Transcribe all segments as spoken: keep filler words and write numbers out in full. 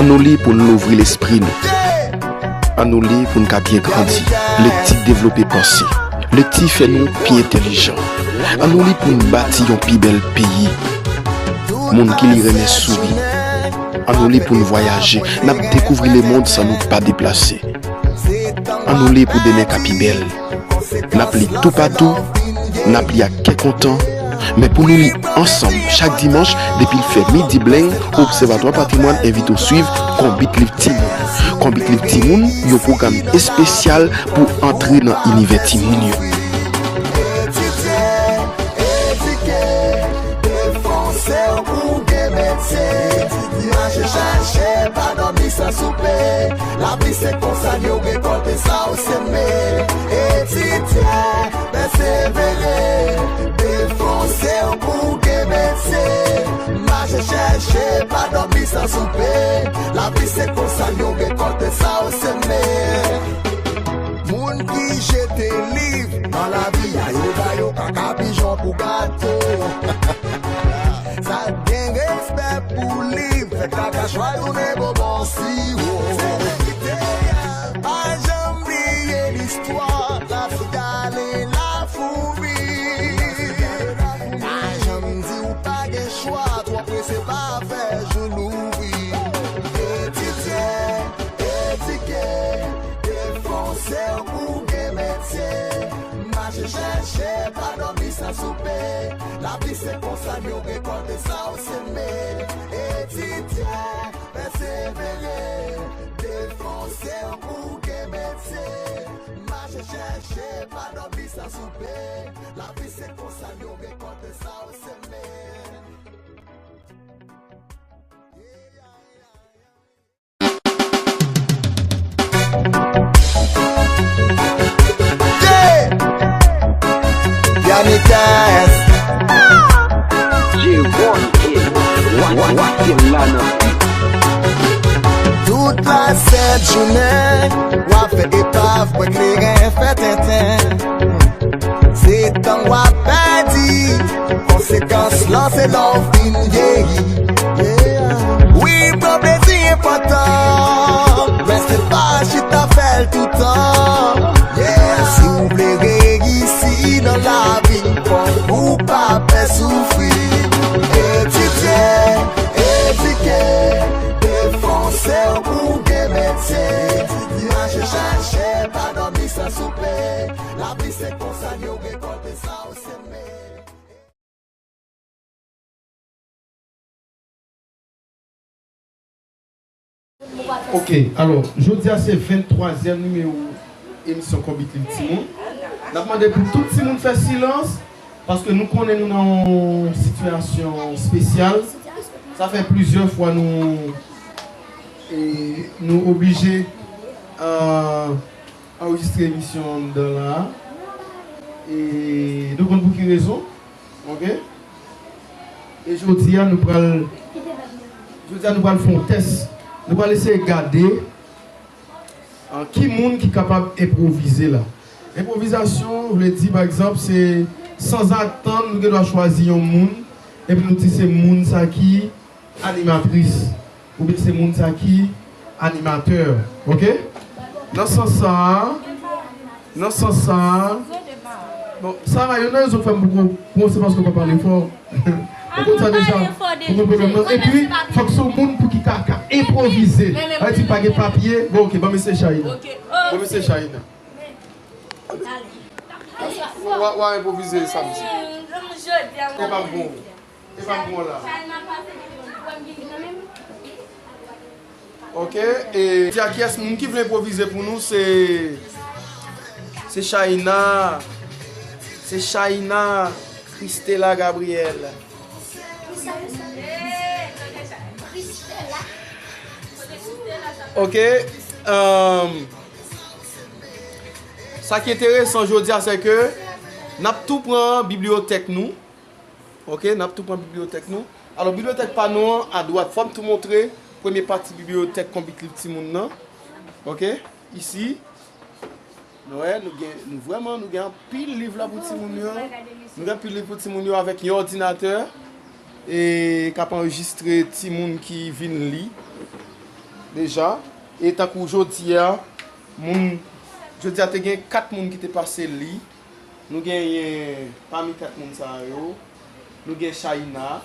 Annou li pou n louvri lespri nou. Annou li pou n ka byen grandi. Lekti devlope panse. Lekti fè nou pi entèlijan. Annou li pou n bati yon pi bèl peyi. Moun ki li renmen souri. Annou li pou n vwayaje. N ap dekouvri lemonn san nou pa deplase. Annou li pou demen ka pi bèl. N ap li toupatou, n ap li ak kè kontan, men pou nou li ansanm chak dimanch depi l fè midi blenng, Obsèvatwa Patrimwàn envite w swiv Konbit Liv Timoun. Konbit Liv Timoun, yon pwogram espesyal pou antre nan inivè timoun yo. Etidye, edike, defanse w pou w gen metye. Mache chèche, pa dòmi san soupe. Lavi se konsa l ye, w rekòlte sa w seme. Etidye, pèsevere, defanse w pou w gen metye. Mache chèche, pa dòmi san soupe. Lavi se konsa l ye, w rekòlte sa w seme. Moun ki jete liv nan lavi a, yo ba yo kaka pijon pou gato. Sa k gen respè pou liv, fè kaka chwa tounen bonbon siwo. Pa janm bliye listwa, lavi ale lafoumi. Pa janm di w pa gen chwa, twò prese pa fè jou louvri. Etidye, edike, defanse w pou w gen metye. Mache chèche, pa dòmi san soupe. Lavi se konsa l ye, w rekòlte sa w seme. Etidye, pèsevere, defanse w pou w gen metye. Mache chèche, pa dòmi san soupe. Lavi se konsa l ye, w rekòlte sa w seme. Yeah! Yanitas. J-One Kid. Wa, wa, wa, Kid la nan. Tout la sent jounen, w ap fè epav, bwè kleren, fè tenten. Se tan w ap pèdi, konsekans lan se lè w fin vyeyi. Wi, pran plezi enpòtan, men se pa chita fè l toutan. Si w vle reyisi nan lavi, fòk ou pa pè soufri. Etidye, edike, defanse w pou w gen metye. Mache chèche, pa dòmi san soupe. Lavi se konsa l ye, w rekòlte sa w seme. Ok, alò, jodi a se venntwazyèm nimewo emisyon Konbit Liv Timoun. N ap mande pou tout timoun fè silans, paske nou konnen nou nan yon sitiyasyon espesyal. Sa fè plizyè fwa nou, e, nou oblije, e, anrejistre emisyon anndan la a. E nou konn pou ki rezon, ok? E jodi a nou pral, jodi a nou pral fè yon tès. Nou pral eseye gade, e, ki moun ki kapab enpwovize la. Enpwovizasyon vle di, pa egzanp, se sanzatann nou gen dwa chwazi yon moun, epi nou di se moun sa ki animatris, oubyen se moun sa ki animatè, ok? Nan sans sa a, nan sans sa a, bon, Sara, youn nan rezon k fè m poko, bon, se paske w pa pale fò. Ou konn sa deja, ou konn pwoblèm nan. Epi, fòk se yon moun pou ki ka, ka enpwovize. Sa vle di pa gen papye. Bon, ok, ban m eseye Shaïna. Ban m eseye Shaïna. W a, w a enpwovize samdi. E pa m bon. E pa m bon la. Ok, e di a kiyès moun ki vle enpwovize pou nou, se, se Shaïna. Se Shaïna Christella Gabriel. Ok, um, sa ki enteresan jodi a, se ke n ap tou pran bibliyotèk nou. Ok, n ap tou pran bibliyotèk nou. Alò, bibliyotèk pa nou an, adwat, fò m tou montre premye pati bibliyotèk Konbit Liv Timoun nan. Ok, isi. Nou wè, nou gen, nou vrèman, nou gen anpil liv la pou timoun yo. Nou gen anpil liv pou timoun yo avèk yon òdinatè e k ap anrejistre timoun ki vin li. deja. E tankou jodi a, moun, jodi a te gen kat moun ki te pase li. Nou genyen, pami kat moun sa yo, nou gen Chayina,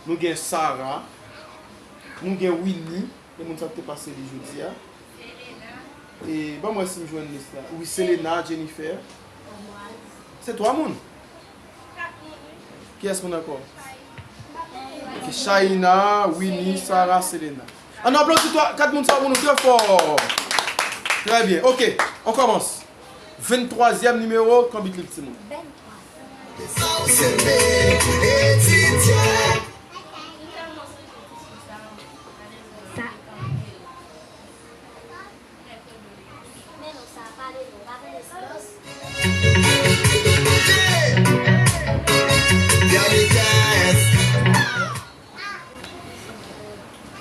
nou gen Sara, nou gen Winnie, e moun sa ki te pase li jodi a. E ban m wè si m jwenn lis la. Wi, Selena, Jennifer. Se twa moun. Kiyès moun ankò? Ok, Chayina, Winnie, Sara, Selena. Ann aplodi twa, kat moun sa yo pou nou trè fò. Trè byen. Ok, on kòmans. Venntwazyèm nimewo, konbit liv timoun.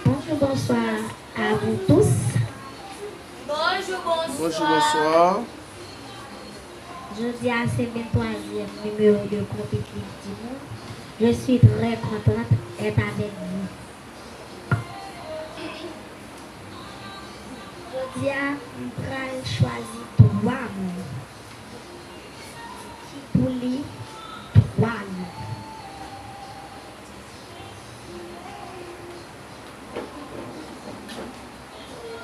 Bonjour, bonsoir à vous tous. Bonjou, bonswa. Bonjou, bonswa. Jodi a se venntwazyèm nimewo de Konbit Liv Timoun. Je suis très contente d'être avec vous. Jodi a, m pral chwazi twa mo ki pou li twa liv.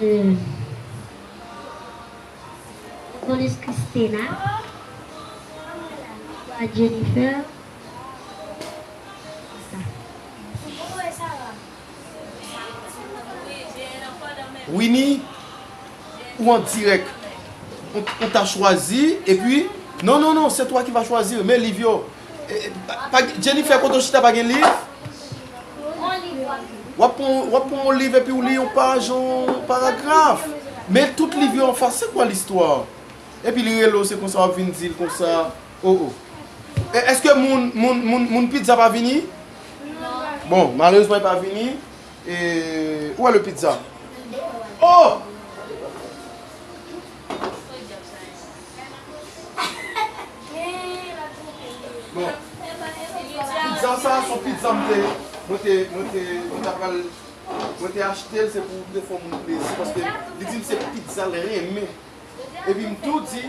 Euh, Nicolas Christina, Jennifer, Winnie, ou an dirèk. Ou, ou ta chwazi, epi, non, non, non, c'est toi qui vas choisir, men liv yo. E, e, pa, pa, Jennifer, kote w chita pa gen liv? W ap pran, w ap pran yon liv epi w li yon paj, yon paragraf. Men tout liv yo anfas, c'est quoi l'histoire? Epi li rele w, se konsa w ap vin di l konsa. Oh, oh. E, èske moun, moun, moun, moun pizza pa vini? Bon, malerezman, li pa vini. E, où est le pizza? Oh! Bon. Pizza sa, se yon pizza m te, mwen te, mwen te, mwen te pral, mwen te achte l, se pou m te fè yon moun plezi, paske li di m se pizza l renmen. Epi m tou di,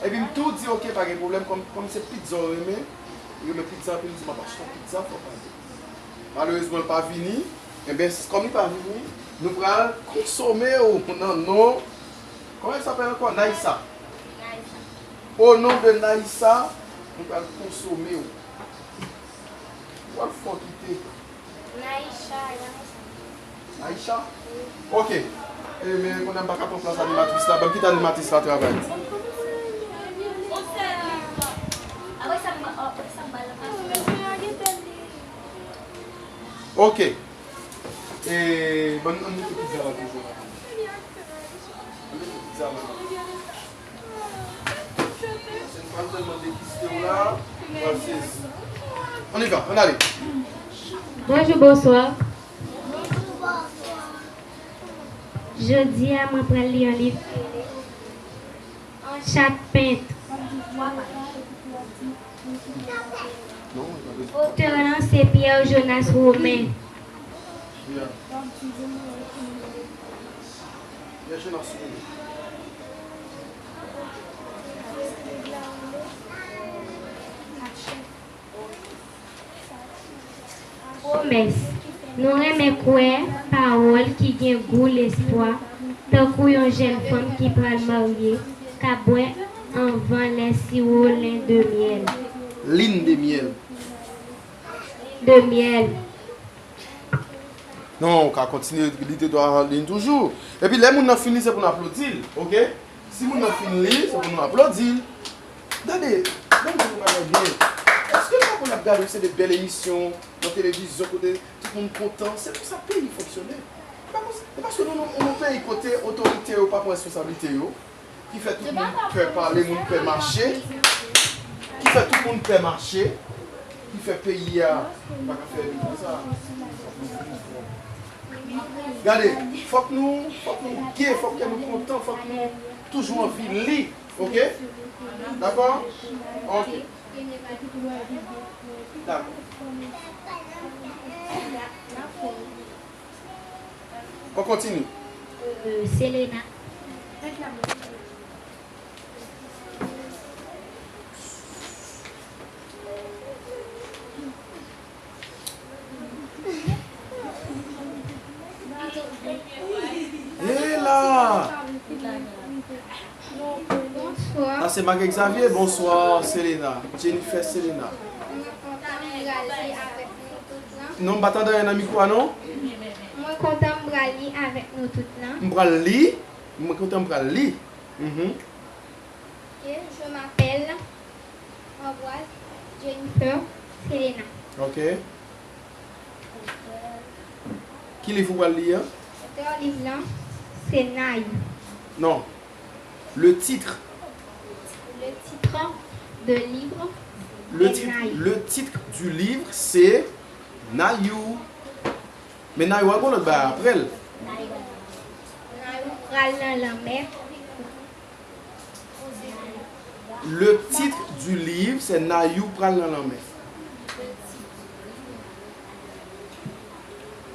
epi m tou di, ok, pa gen pwoblèm, kòm, kòm se pizza w renmen, li renmen pizza, epi m di m ap achte yon pizza, fò w pale. Malerezman, l pa vini. Enben, kòm li pa vini, nou pral konsome w nan non, comment il s'appelle encore? Naïssa. Au nom de Naïssa, nou pral konsome w. Ou pral fò kite. Naïcha, Naïcha. Aisha? Ok. E, men kounye a m pa ka pran plas animatris la. Ban m kite animatris la travay. Ok. E, ban m, ban m mete pizza la toujou. Ban m mete pizza la. On y va, ann ale. Bonjou, bonswa. Jodi a, mwen pral li yon liv ki rele An chat pent. Otè an se Pierre Jonas Romain. Pierre Jonas Romain. Pwomès. Nou renmen kwè pawòl ki gen gou lespwa, tankou yon jèn fanm ki pral marye, k ap bwè anvan lè siwo len de myèl. Lin de myèl. Lin de myèl. Non, ou ka kontinye li de twa lin toujou. Epi lè moun nan fin li, se pou n aplodi l, ok? Si moun nan fin li, se pou nou aplodi l. Gade, ban m di nou bagay byen. Èske nou pa konn ap gade yon seri de bèl emisyon nan televizyon kote tout moun kontan? Se konsa peyi fonksyone. E pa konsa, e paske nou, nou, nou peyi kote otorite yo pa pran responsablite yo, ki fè tout moun pè pale, moun pè mache, ki fè tout moun pè mache, ki fè peyi a pa ka fè li konsa. Gade, fòk nou, fòk nou gay, fòk kè nou kontan, fòk nou toujou anvi li, ok? Dakò? Ok. Dakò. An kontini. Euh, Selena. E la! Bonswa. Sa se Marc Xavier. Bonswa, Selena. Jennifer Selena. Mwen kontan m pral li avèk nou tout lan. Non, m pa tande anyen nan mikwo a, non? Mwen kontan m pral li avèk nou tout lan. M pral li. Mwen kontan m pral li. Mhm. Ok, je m'appelle Ambroise Jennifer Selena. Ok. Ki liv ou pral li a? Otè liv lan se Nayou. Non. Le titre. Le titre de livre Le se titre, Nayou. Le titre du livre, c'est Nayou. Men Nayou a gon lòt bagay apre l. Nayou pral nan lanmè. Le titre du livre, c'est Nayou pral nan lanmè.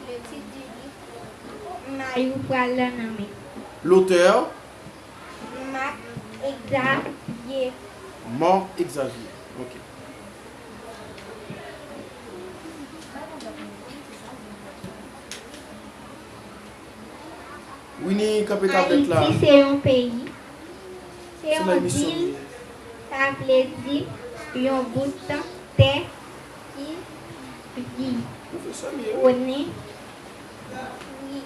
Le titre du livre, Nayou pral nan lanmè. L'auteur, Marc Xavier. Marc Xavier. Ok. Winnie, kanpe tablèt la. Ayiti se yon peyi. Se Se nan yon emisyon vil, li ye. Sa vle di yon bout tè ki vi. Ou fè sa byen. Konnen wi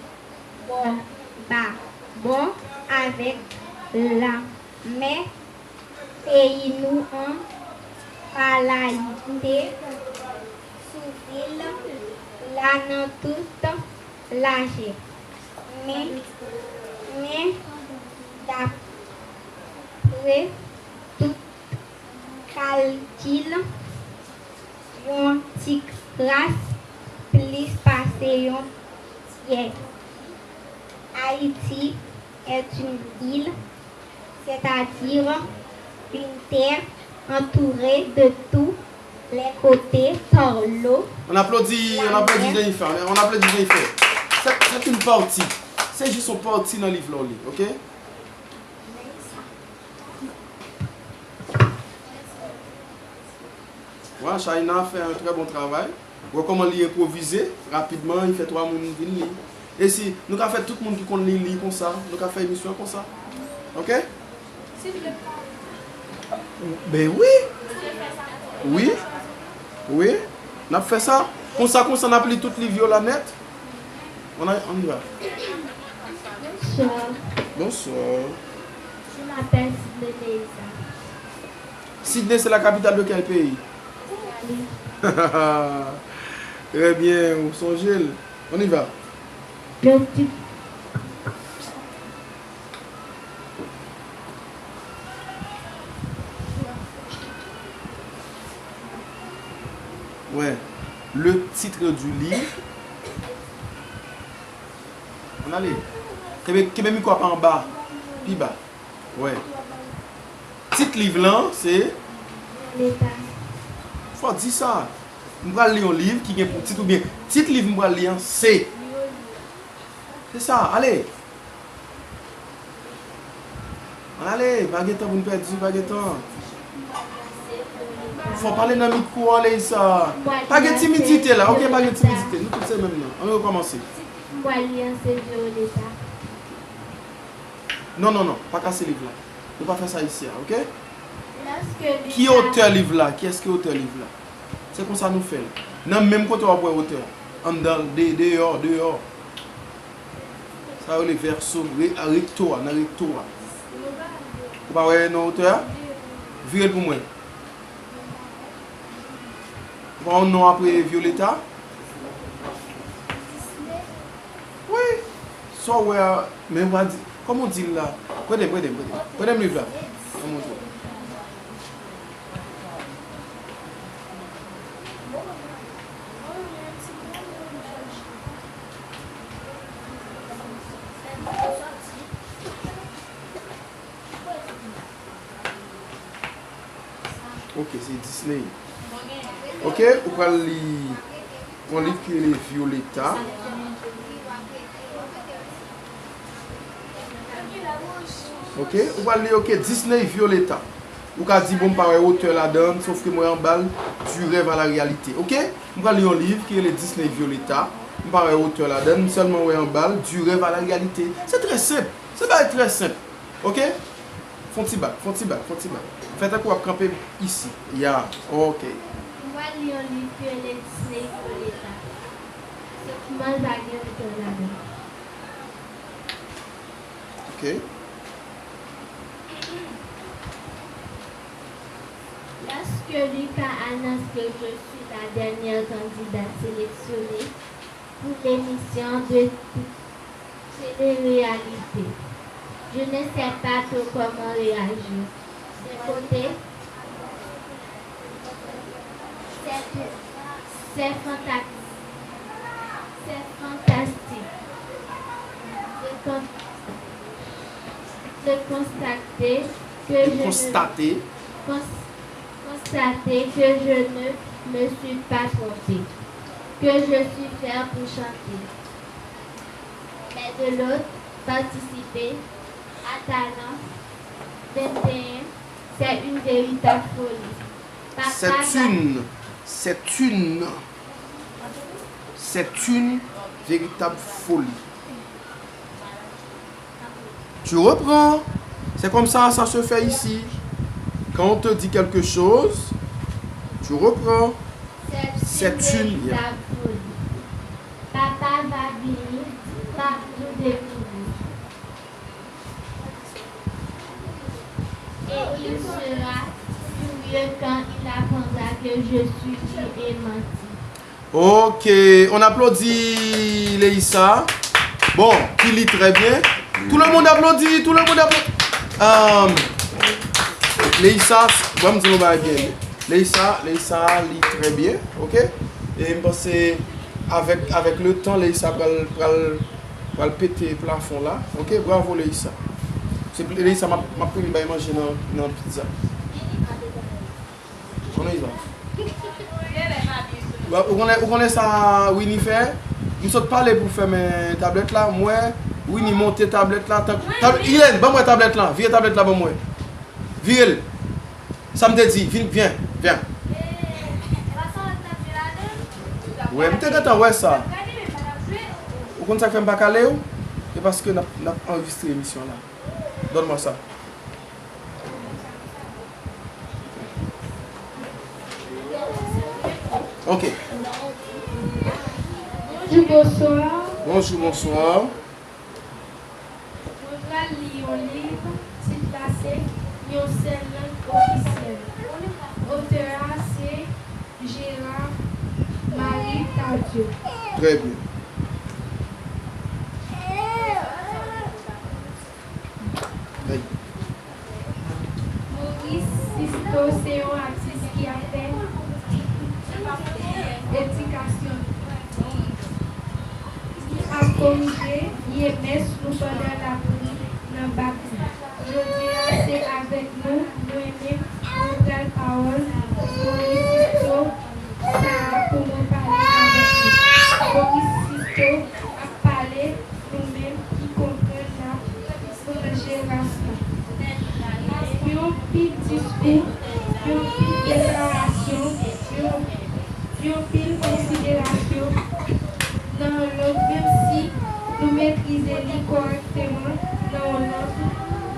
bò ba bò avèk lanmè peyi nou an pa layite sou vil la nan tout lajè. Men, men dapre tout kalkil, yon ti kras plis pase yon tyè. Ayiti est une île, c'est-à-dire une terre entourée de tous les côtés par l'eau. On applaudit, on applaudit Jennifer, on applaudit Jennifer. C'est, c'est une partie. C'est juste une partie dans le livre, là, ok? Voilà, Shaina fait un très bon travail. Wè kòman li enpwovize, rapidman, li fè twa moun vin li. E si nou ka fè tout moun ki konn li, li konsa, nou ka fè emisyon an konsa. Ok? Ben wi. Wi. Wi. N ap fè sa. Konsa, konsa, n ap li tout liv yo la nèt. On a, on y va. Bonsoir. Bonsoir. Je m'appelle Sidney Leïsa. Sydney, c'est la capitale de quel pays? Très bien, ou sonje l. On y va. Le titre, Ouais. Le titre du livre. Ann ale. Kenbe, kenbe mikwo a pa anba. Pi ba. Ouais. Tit liv lan, se? Leta. Fò di sa. M pral li yon liv ki gen pou tit oubyen tit liv m pral li an, se. Se sa, ale. Ann ale, pa gen tan pou n pèdi, pa gen tan. Fò pale nan mikwo a, Leïsa. Pa gen timidite la, ok? Pa gen timidite. Nou tout se menm nan. Ann rekòmanse. M pral li an se Violeta. Non, non, non. Pa kase liv la. Nou pa fè sa isi a, ok? Lòske Ki otè liv la? Kiyès ki otè liv la? Se konsa nou fè l. Nan menm kote w ap wè otè a. Anndan, de, deyò, deyò. Sa yo rele vèso, re, a, rekto a, nan rekto a. Ou pa wè non otè a? Vire l pou mwen. Ou pa wè yon non apre Violeta? Wi. Sa w wè a, men w pa di, kòman w di l la? Prete m, prete m, prete m. Prete m liv la. Mwen montre w. Ok, se Disney. Ok, ou pral li yon liv ki rele Violeta. Ok? Ou pral li, ok, Disney Violeta. Ou ka di, bon, m pa wè otè ladan, sof ke m wè anba l, Du rêve à la réalité. Ok? M pral li yon liv ki rele Disney Violeta. M pa wè otè ladan, m sèlman wè anba l, Du rêve à la réalité. Se trè senp. Se bagay trè senp. Ok? Fon ti bak, fon ti bak, fon ti bak. Fè tankou w ap kanpe isi. Ya, ok. M pral li yon liv ki rele Disney Violeta. Sèlman l pa gen otè ladan. Ok. Lorsque Lucas annonce que je suis la dernière candidate sélectionnée pour l'émission de télé-réalité, je ne sais pas trop comment réagir. D'un côté, c'est, c'est fantax-, c'est fantastique de con-, de constater que je ne, cons-, constater que je ne me suis pas trompée, que je suis faite pour chanter. Mais de l'autre, participer à Talent vingt et un, c'est une véritable folie. Papa va, c'est une, c'est une, c'est une véritable folie. Tu reprends. C'est comme ça, ça se fait ici. Quand on te dit quelque chose, tu reprends. C'est une, c'est une véritable folie. Papa va vini, pap nou devini. Et il sera furieux quand il apprendra que je suis liée et mentie. Ok, on applaudit Leïssa. Bon, ki li trè byen. Tout le monde applaudit, tout le monde applaudit. Euh, Leïssa, bon, m di nou bagay byen. Leïssa, Leïssa li trè byen, ok? E m panse avèk, avèk le tan, Leïssa pral, pral, pral pete plafon la. Ok, bravo Leïssa. Se Leïssa m ap, m ap premye bay manje nan, nan pizza. Konnen sa. Ou konnen, ou konnen sa Winnie fè? M sot pale pou fèmen tablèt la, m wè Winnie monte tablèt la. Tank, tab, Ilèn, ban mwen tablèt la. Vire tablèt la ban mwen. Vire l. Sa m te di, vin, vyen, vyen. Wè, m te gentan wè sa. Ou konn sa k fè m pa kale w? E paske n ap, n ap anrejistre emisyon la. Donn mwen sa. Ok. Bonjou, bonswa. Bonjou, bonswa. Mwen pral li yon liv, tit la se Yon sèl lang ofisyèl. Otè a se Gérard Marie Tardieu. Trè byen. Maurice Sisto se yon atis ki ap fè edikasyon. Li ap korije vye mès nou pandan lapli nan bak nou. Jodi a, se avèk nou, mwen menm, nou pral pawòl Maurice Sisto sa a pou nou pale avèk nou. Maurice Sisto ap pale nou menm ki konprann n ap chanje ras la. Yon pil diskou, yon pil deklarasyon, yon, yon pil konsiderasyon nan yon lang, menm si nou metrize li kòrèkteman, nan yon lang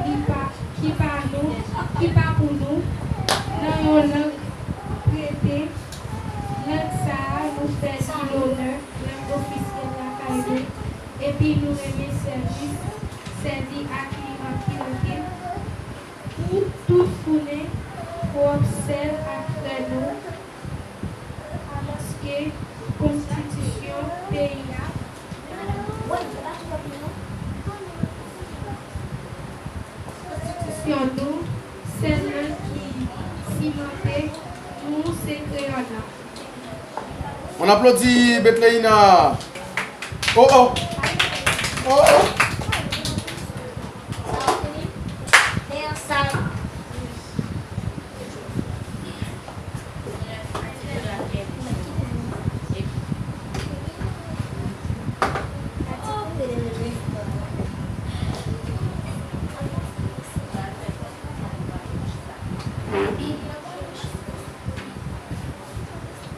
li pa, ki pa nou, ki pa pou nou, nan yon lang prete, lang sa a, nou fè li lonè, lang ofisyèl lakay nou, epi nou renmen sèvis, sèvi ak li anpil, anpil. Pou tout founen pwòp sèl ak frè nou, alòske konstitisyon peyi a, konstitisyon nou, sèl lang ki simante nou se kreyòl la. On applaudit Betleina. Oh, oh. Oh, oh.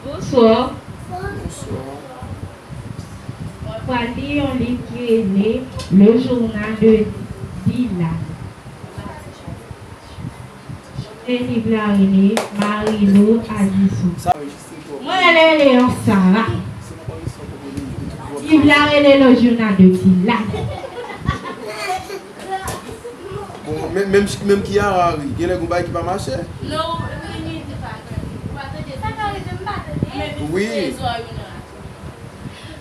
Bonswa. Bonswa. Mwen pral li yon liv ki rele Le Journal de Dylan. E liv la rele Marilou Adisson. Mwen rele Léon Sarah. Liv la rele Le Journal de Dylan. Bon, menm, menm, menm Kiara ri. Genlè gon bagay ki pa mache. Non, wi, wi, wi, wi. Sa ka rive, m pa tande. Wi.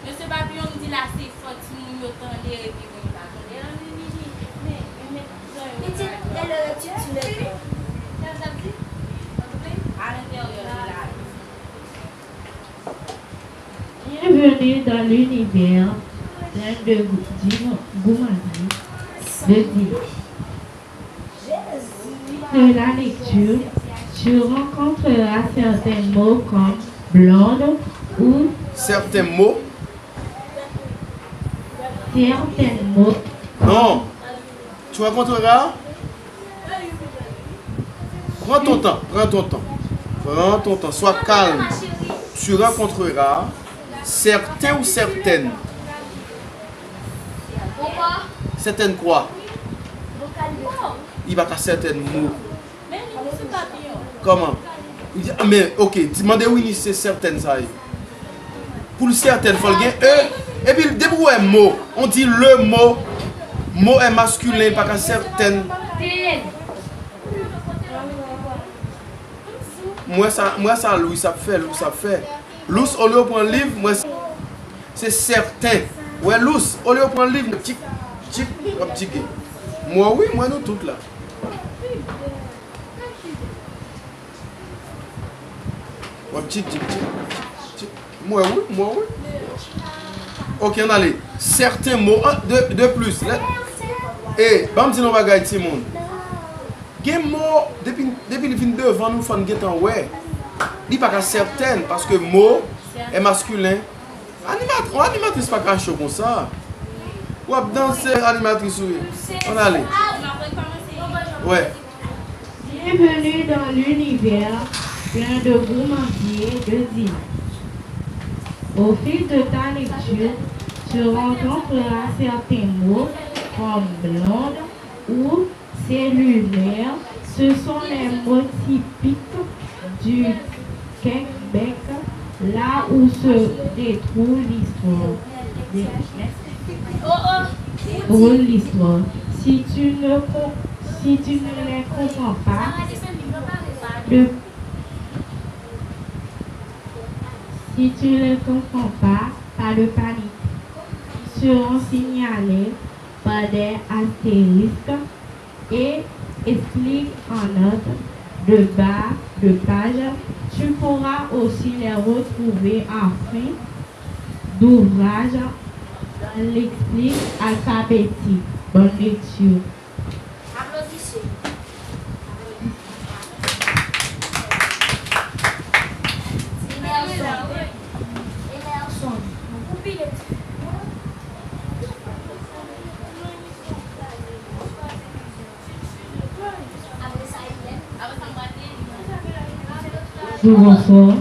Men se pa byen, m di la se fò timoun yo tande epi mwen pa tande. Pitit, lè lè ti ti lè. Bienvenue dans l'univers plein de gou- d'imo- gourmandise, de délicieux. De la lecture, tu rencontreras certains mots comme blonde ou certains mots. Certains mots. Non. Tu rencontreras. Prends ton temps, prends ton temps. Prends ton temps, sois calme. Tu rencontreras certains ou certaines. Certaines quoi? Li pa ka certaines mots. Kòman? Men, ok, di, mande Winnie se certaines sa ye. Pou l certaines, fò l gen e. Epi depi w wè mo, on di le mot, mot est masculin, pa ka certaines. M wè sa, m wè sa Louis ap fè, Louis ap fè. Louis, olye w pran liv, m wè se certain. Wè Louis, olye w pran liv, tchik, tchik, w ap tchike. M wè wi, m wè nou tout la. W ap tchik, tchik, tchik, tchik. M wè wi, m wè wi. Ok, ann ale. Certains mots, ah, de, de plus. Lè, e, ban m di nou bagay, timoun. Gen mo, depi, depi li vin devan nou, fò n gentan wè. Li pa ka certaines, paske mot est masculin. Animat-, yon animatris pa ka cho konsa. W ap danse, animatris ou ye. Ann ale. Wè. Bienvenue dans l'univers plein de gourmandiers de Dylan. Au fil de ta lecture, tu rencontreras certains mots comme blonde ou cellulaire. Ce sont les mots typiques du Québec, là où se déroule l'histoire. Déroule l'histoire. Si tu ne com- si tu ne les comprends pas, de- si tu ne les comprends pas, pas de panique. Ils seront signalés par des astérisques et explique en note de bas de page. Tu pourras aussi les retrouver en fin d'ouvrage dans l'explique alphabétique. Bonne lecture. Aplodisez. Emerson. Emerson. Bonjou, bonswa.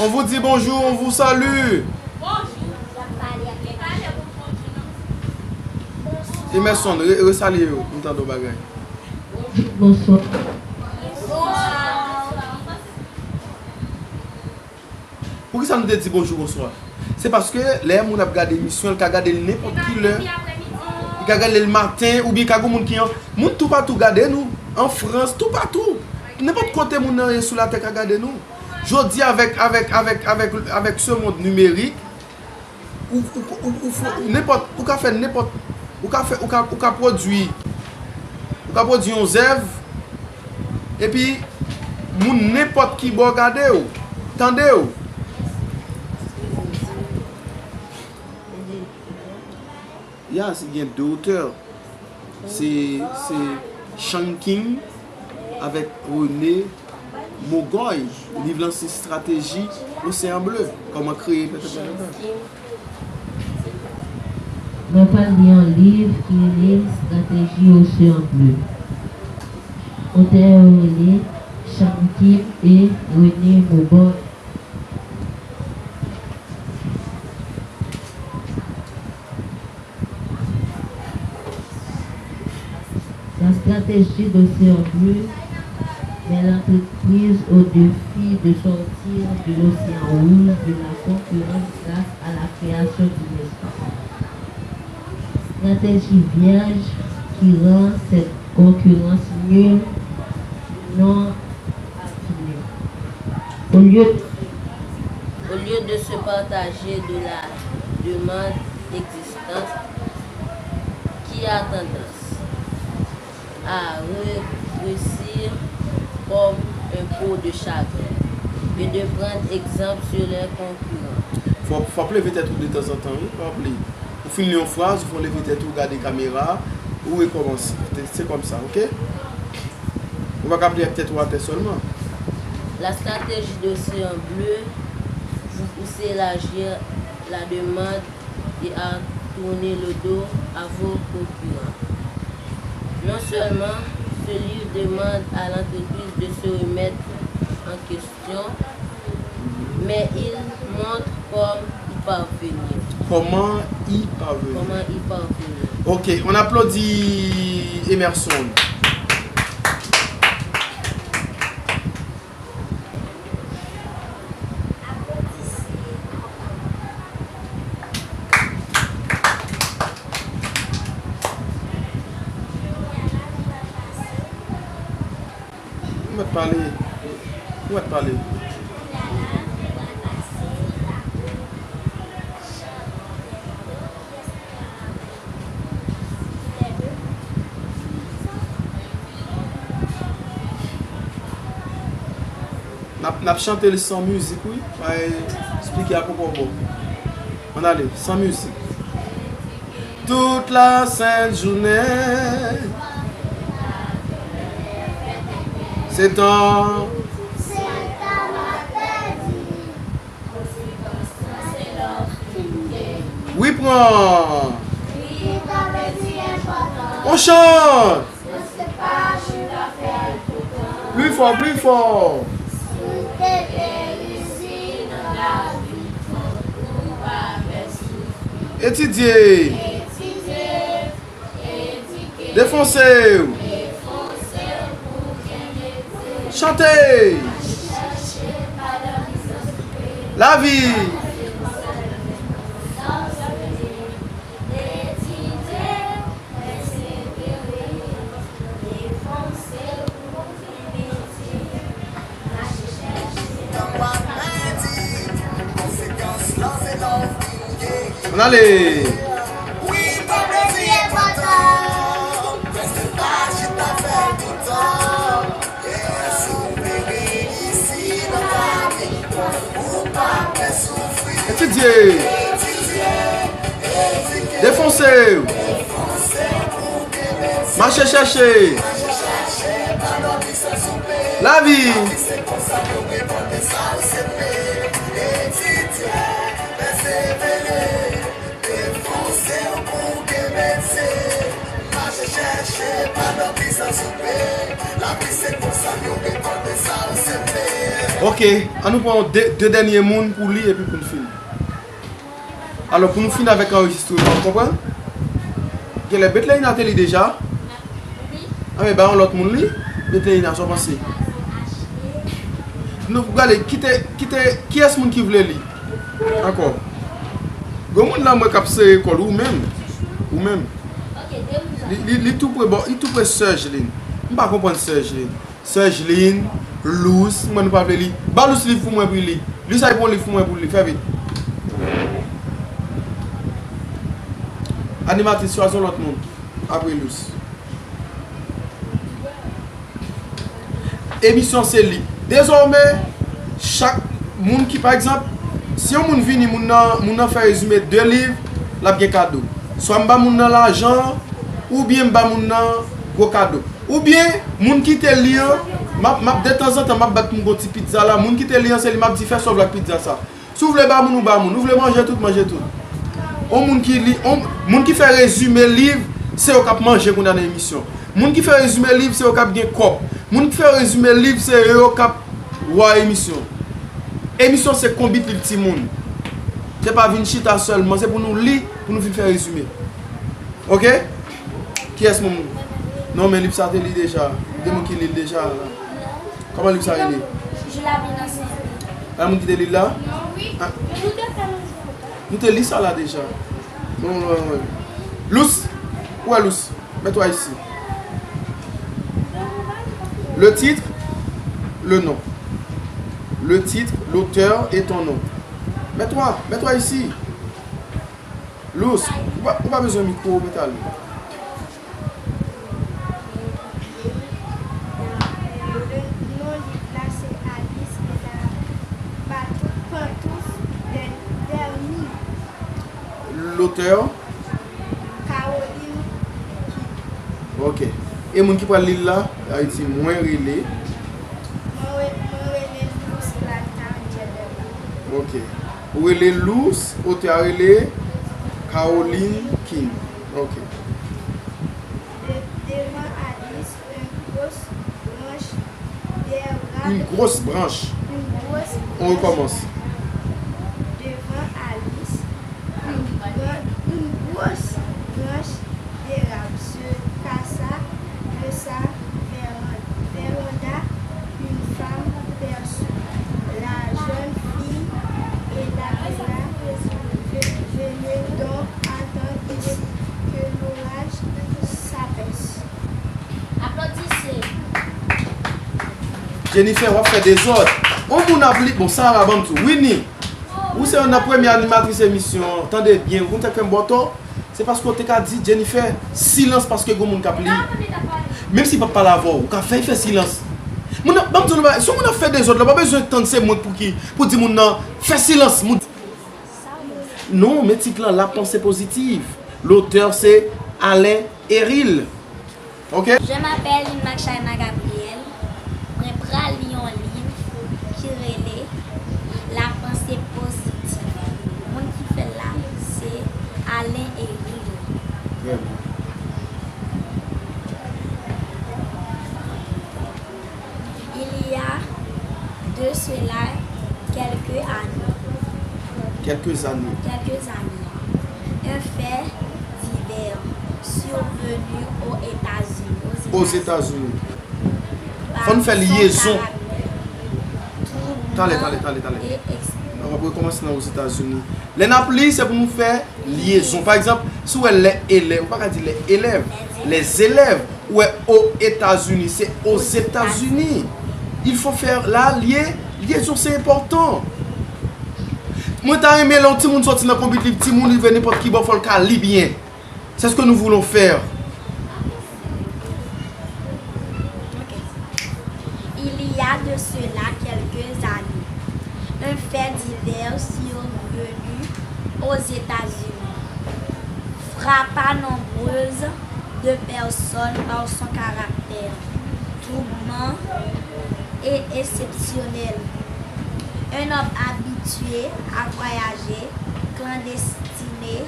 On vous dit bonjour, on vous salue. Emerson, re- resalye yo, m tande yon bagay. Bonswa. Poukisa nou te di bonjou, bonswa? Se paske lè moun ap gade emisyon, l ka gade l nenpòt ki lè. Li ka gade l maten, oubyen ka gen moun ki an, moun toupatou gade nou. An Frans, toupatou. Nenpòt kote moun nan ye sou latè ka gade nou. Jodi a, avèk, avèk, avèk, avèk, avèk se mond nimerik, ou, ou, ou, ou fè nenpòt, ou ka fè nenpòt, ou ka fè, ou ka, ou ka pwodui, ou ka pwodui yon zèv, epi moun nenpòt ki bò gade w, tande w. Ya, se gen de otè. Se, se Chang King avèk René Mogòy. Liv lan se Stratégie l'océan bleu. Kòman kreye pètèpètèpè. Mwen pral li yon liv ki rele Stratégie Océan Bleu. Otè yo rele Shang Kim e René Mobot. La stratégie d'Océan Bleu met l'entreprise au défi de sortir de l'océan rouge de la concurrence grâce à la création d'une espèce stratégie vierge qui rend cette concurrence nulle, non assumée. Au lieu, au lieu de se partager de la demande existante qui a tendance à regrossir comme un pot de chagrin et de prendre exemple sur les concurrents. Fò, fò w ap leve tèt ou detanzantan, wi, pa bliye. Ou fin li yon fraz, ou fò leve tèt ou, gade kamera, ou rekòmanse. Se, se kòmsa, oke? Ou pa ka ap li ak tèt ou atè sèlman. La stratégie d'Océan Bleu vous pousse à élargir la demande et à tourner le dos à vos concurrents. Non seulement ce livre demande à l'entreprise de se remettre en question, mais il montre comme y parvenir. Comment y parvenir? Comment y parvenir? Ok, on applaudit Emerson. Ou mèt pale. Ou mèt pale. N ap, n ap chante l san mizik, wi. Bay, esplike a poko bon. Ann ale, san mizik. Tout la sent jounen, se tan. Wi, pran. On chant. Pli fò, pli fò. Etidye. Defonse w. Chante. Lavi. Ann ale! Etidye! Defonse! Mache chèche! Lavi! Ok, ann nou pran de, de dènye moun pou li epi pou n fini. Alò, pou nou fini avèk anrejistreman, w konprann? Genlè Betleina te li deja. Anben, bay yon lòt moun li. Betleina, sa w panse? Nou gade, kite, kite, kiyès moun ki vle li? Ankò. Gon moun la mwen k ap sere kò l, ou menm. Ou menm. Li, li, li tou pre bò, li tou pre Sergeline. M pa konprann Sergeline. Sergeline, Lous, mwen nou pa vle li. Ba Lous liv pou mwen pou li. Lous ay pran liv pou mwen pou li. Fè vit. Animatris, chwazi yon lòt moun. Apre Lous. Emisyon se li. Dezòmè, chak moun ki, pa egzanp, si yon moun vini, moun nan, moun nan fè rezime de liv, l ap gen kado. Swa m ba moun nan lajan, oubyen m ba moun nan gwo kado. Oubyen, moun ki te li an, m ap, m ap detanzantan, m ap bat pou m gon ti pizza la. Moun ki te li an, se li m ap di fè sa w vle ak pizza sa. Si w vle ba moun, ou ba moun. Ou vle manje tout, manje tout. On moun ki li, on moun ki fè rezime liv, se yo k ap manje kounye a nan emisyon. Moun ki fè rezime liv, se yo k ap gen kòb. Moun ki fè rezime liv, se yo k ap wè emisyon. Emisyon se konbit liv timoun. Se pa vin chita sèlman, se pou nou li, pou nou vin fè rezime. Oke? Kiyès moun? Non, men liv sa te li deja. Gen moun ki li l deja la. Kòman liv sa rele? Jou lavi nan Sent. A moun ki te li l la? Ah. Nou te li sa la deja. Non, non, non. Lous? Ou wè Lous? Mets-toi ici. Le titre, le nom. Le titre, l'auteur et ton nom. Mets-toi, mets-toi ici. Lous, ou pa, ou pa bezwen mikwo, ou mèt ale. Le non liv la se Alice et la Pantouf de Dèmi. L'auteur? Caroline King. Ok. E moun ki pral li l la? Ayiti, mwen rele. Mwen re-, mwen rele Lous Lalita Angel Bèbè. Ok. Ou rele Lous, otè a rele Caroline King. Ok. De-, devan Alice, yon gwòs branch dèrab. Une grosse branche. Une grosse branche. On recommence. Devan Alice, une gran-, une grosse branche d'érable se cassa de sa véranda, une femme perçut la jeune fille et l'appela: Ve-, venez donc, attends ici, que l'orage s'apaise. Aplodisez. Jennifer, w ap fè dezòd. On moun ap li, bon, Sarah, ban m di w. Winnie, ou se youn nan premye animatris emisyon an. Tande byen, ou konn sa k fè m ba w tò? Se paske w te ka di Jennifer, silans paske gon moun k ap li. Menm si l p ap pale avè w, ou ka fè l fè silans. Moun nan, ban m di w, si yon moun ap fè dezòd la, pa bezwen tann se mwen pou ki, pou di moun nan, fè silans. Moun, non, men tit lan, La Pensée Positive. Lotè se Alain Héril. Ok? Je m'appelle Inmac Shaima Gabriel. Mwen pral li yon liv ki rele La Pensée Positive. Moun ki fè l la, se Alain Héril. Trè byen. Il y a de cela quelques années. Quelques années. Quelques années. Un fait divers survenu aux États-Unis. Aux États-Unis. Fò n fè lyezon. Talè, talè, talè, talè. N ap rekòmanse nan Ozetazini. Lè n ap li, se pou nou fè lyezon. Pa egzanp, si w wè les élèves, ou pa ka di les élèves, les élèves. Ou wè, aux États-Unis, se aux États-Unis. Il faut faire la lie-, liaison, c'est important. Mwen ta renmen lè yon timoun sòti nan konbit liv timoun, li rive nenpòt ki bò, fò l ka li byen. C'est ce que nous voulons faire. Ok. Il y a de cela quelques années, un fait divers survenu aux États-Unis frappa nombreuses de personnes par son caractère troublant et exceptionnel. Un homme habitué à voyager clandestinement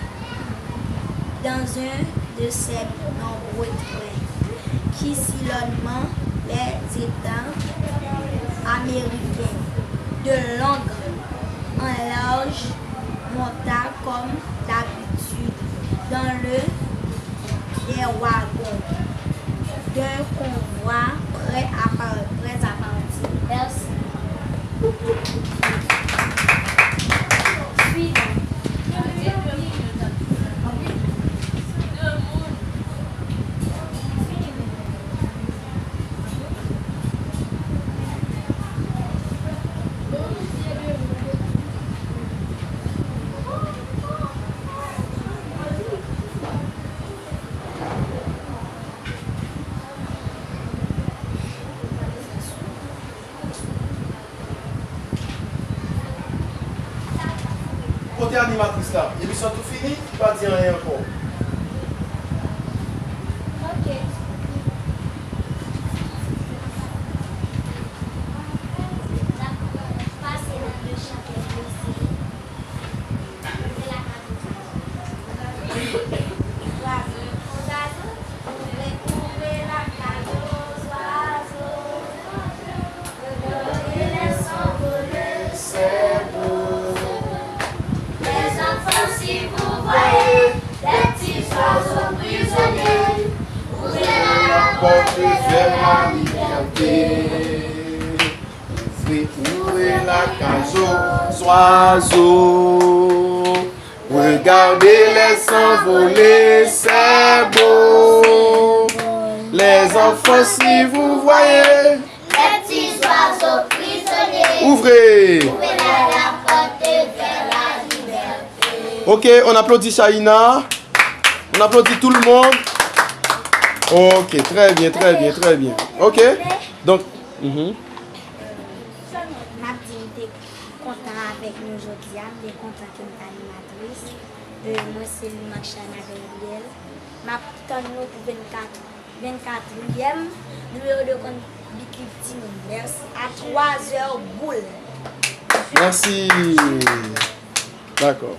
dans un de ces nombreux trains qui sillonnent les États américains de long en large monta comme d'habitude dans le des wagons d'un convoi prêt à par-, prêts à partir. Merci. Suivant. Kote animatris la? Emisyon tou fini, li pa di anyen ankò. Ok. Dakò. Pase nan le chapèt blese. Kote la ka touche. Si vous voyez des petits oiseaux prisonniers, ouvrez la porte vers la liberté. Ouvrez, ouvrez la cage aux oiseaux. Regardez-les s'envoler, c'est beau. Les enfants, si vous voyez des petits oiseaux prisonniers, ouvrez, ouvrez la, la porte vers la liberté. Ok, on applaudit Shaïna. On applaudit tout le monde. Ok, très bien, très bien, très bien. Ok, donk, mhm. M ap di m te kontan avèk nou jodi a, m te kontan ke m t animatris. E, mwen se Lumac Shaïna Gabriel. M ap tann nou pou vennkat, vennkatriyèm nimewo de konn Big Cliff Timoun. Mèsi. A twa zè boul. Mèsi. Dakò.